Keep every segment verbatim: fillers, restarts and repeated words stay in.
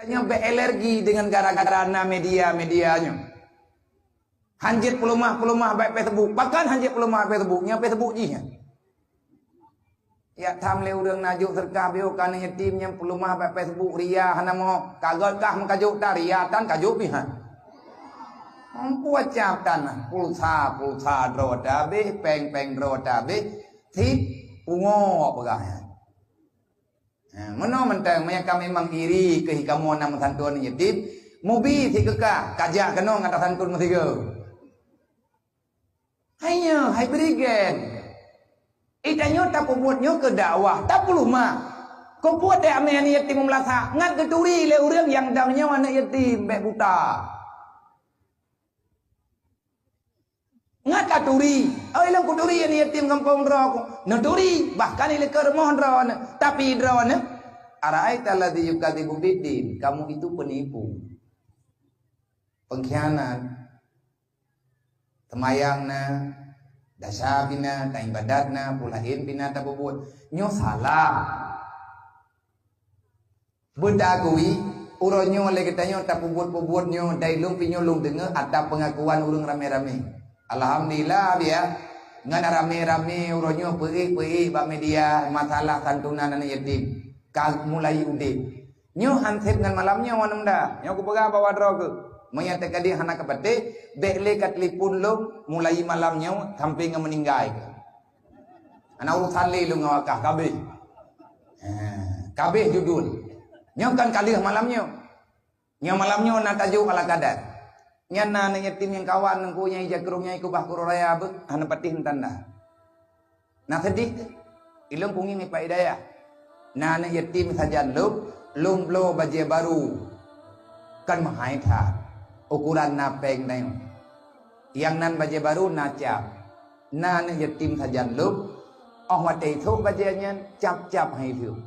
Nyoe bèk alergi deungon gara-gara na media-media nyoe. Hanjeuet peuleumah-peuleumah bak Facebook. Pakon hanjeuet peuleumah bak Facebook? Nyoe Facebook jih nyan. Jak tham lé ureueng na jok seudeukah, biyôh keu aneuk yatim nyang peuleumah bak Facebook, ria hana mo. Ka gèt kah meukajok tan, ria tan kajok pih han. Mampu acam tan, pulsa, pulsa droe tabéh, péng-péng droe tabéh, sit pungo peugah nyan. Ha, meunoe mantong, meunyo ka memang iri keu kamoe na meusanton yatim, mubi sit keu kah, kajak keunoe gata santon meusigoe. Hai nyoe, hai bri gen. Geutanyoe tapeubuet nyoe keu dakwah, tapeuleumah. Keupeue teuamé aneuk yatim meulasak, ngat geuturi lé ureueng nyang dang nyoe aneuk yatim, bèk buta. Ngat taturi, "Oi, lôn kuturi aneuk yatim gampông droe ku." Neuturi, bahkan ilée keu rumoh droeneuh, tapi droeneuh, "Ara'aita alladzi yukadzibu biddin." Kamu itu penipu. Pengkhianat. Seumayang na, dasa pih na, taibadat na, peue laén pih na tapeubuet. Nyoe salah. Beutagui, uroe nyoe lé geutanyoe tapeubuet-peubuet nyoe, dai lôn pih nyoe lôn deungoe ata peungakuan ureueng ramé-ramé. Alhamdulillah, biya. Ngon ramé-ramé uroe nyoe peuék-peuék bak media masalah santunan aneuk yatim. Ka mulai udeb. Nyoe han sép ngon malam nyoe, aneuk muda. Nyoe kupeugah bak droe keuh. Meunyo teukeudi hana kapatéh, bèk lé ka telepon lôn mulai malam nyoe sampoe ngon meuninggai keuh. Hana urusan lé lôn ngon awak kah, kabéh. Ha, kabéh judul. Nyoe kan ka lheueh malam nyoe. Nyoe malam nyoe na tajok ala kadat. Nyan na aneuk yatim nyang kawan ngon ku nyang ija krông nyang ikeubah keudroe raya beuh, hana patéh meutan dah. Na seudeh teuh. Ilôn kungieng Pak Hidayah. Na aneuk yatim sajan lôn, lôn bloe bajèe barô. Kan meuhai that. Ukuran na péng tanyoe. Nyang nan bajèe barô na cap. Na aneuk yatim sajan lôn, óh watèe ithok bajèe nyan cap-cap han ilheueh.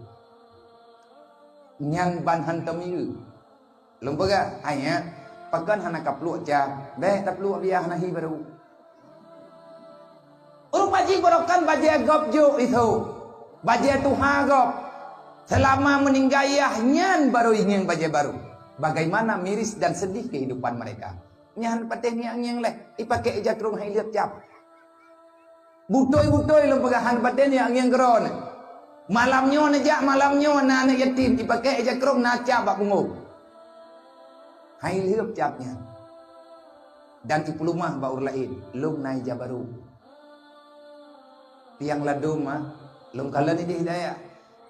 Nyan ban hantom yeu. Lôn peugah, "Hai nyak, pakon hana kapluek cap? Bèk tapluek biah na hi barô." Rupa jih barokan bajèe gob jok ithok. Bajèe tuha gob. Seulama meuninggai yah nyan barô ingieng bajèe barô. Bagaimana miris dan sedih kehidupan mereka. Nyan patéh ngieng-ngieng lé, ipaké ija krông han ilheueh cap. Beutôi-beutôi lôn peugah han patéh ngieng-ngieng keudroe nyoe. Malam nyoe neujak, malam nyoe na aneuk yatim, ipaké ija krông na cap bak punggông. Han ilheueh cap nyan. Dan ipeuleumah bak ureueng laén, lôn na ija barô. Tiang ladôm, ah, lôn kalon idéh Hidayah.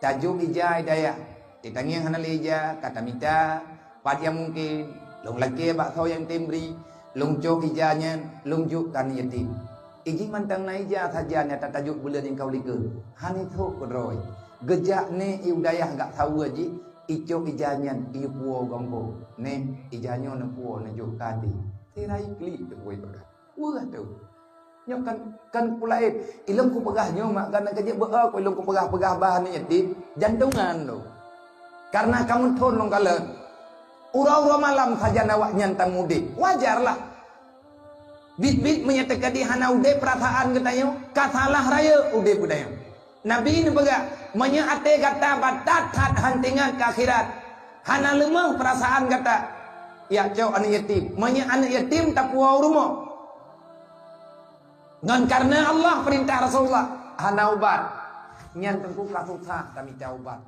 Tajok ija Hidayah. Di tangieng hana lé ija, ka tamita, pat nyang mungken, lôn lakèe bak soe nyang tem bri, lôn cok ija nyan, lôn jok keu aneuk yatim. Ijih mantong na ija sajan nyang tatajok buleuen nyang ka u likot. Hana ithok keudroe. Geujak nèk i u dayah gak saweue jih, icok ija nyan, ipuwoe gongko. Nèk, ija nyoe neupuwoe neujok keu até. Sira iklik teuh woi peugah. Weueh teuh. Nyoe kan, kan peue laén. Ilôn kupeugah nyoe mak, gana kajeuet beu-o ku ilôn kupeugah-peugah bah aneuk yatim, jantongan lôn. Karena kamoe thon lôn kalon. Uroe-uroe malam sajan awaknyan tamudeb. Wajarlah. Biet-biet meunyo teukeudi hana udeb peurasaan geutanyoe, ka salah rayeuk udeb geutanyoe. Nabi neupeugah, "Meunyoe até gata batat that han teuingat keu akhirat, hana leumah peurasaan gata, yak cok aneuk yatim. Meunyoe aneuk yatim tapuwoe u rumoh." Ngon kareuna Allah peurintah Rasulullah, hana ubat. Nyan teungku ka susah tamita ubat.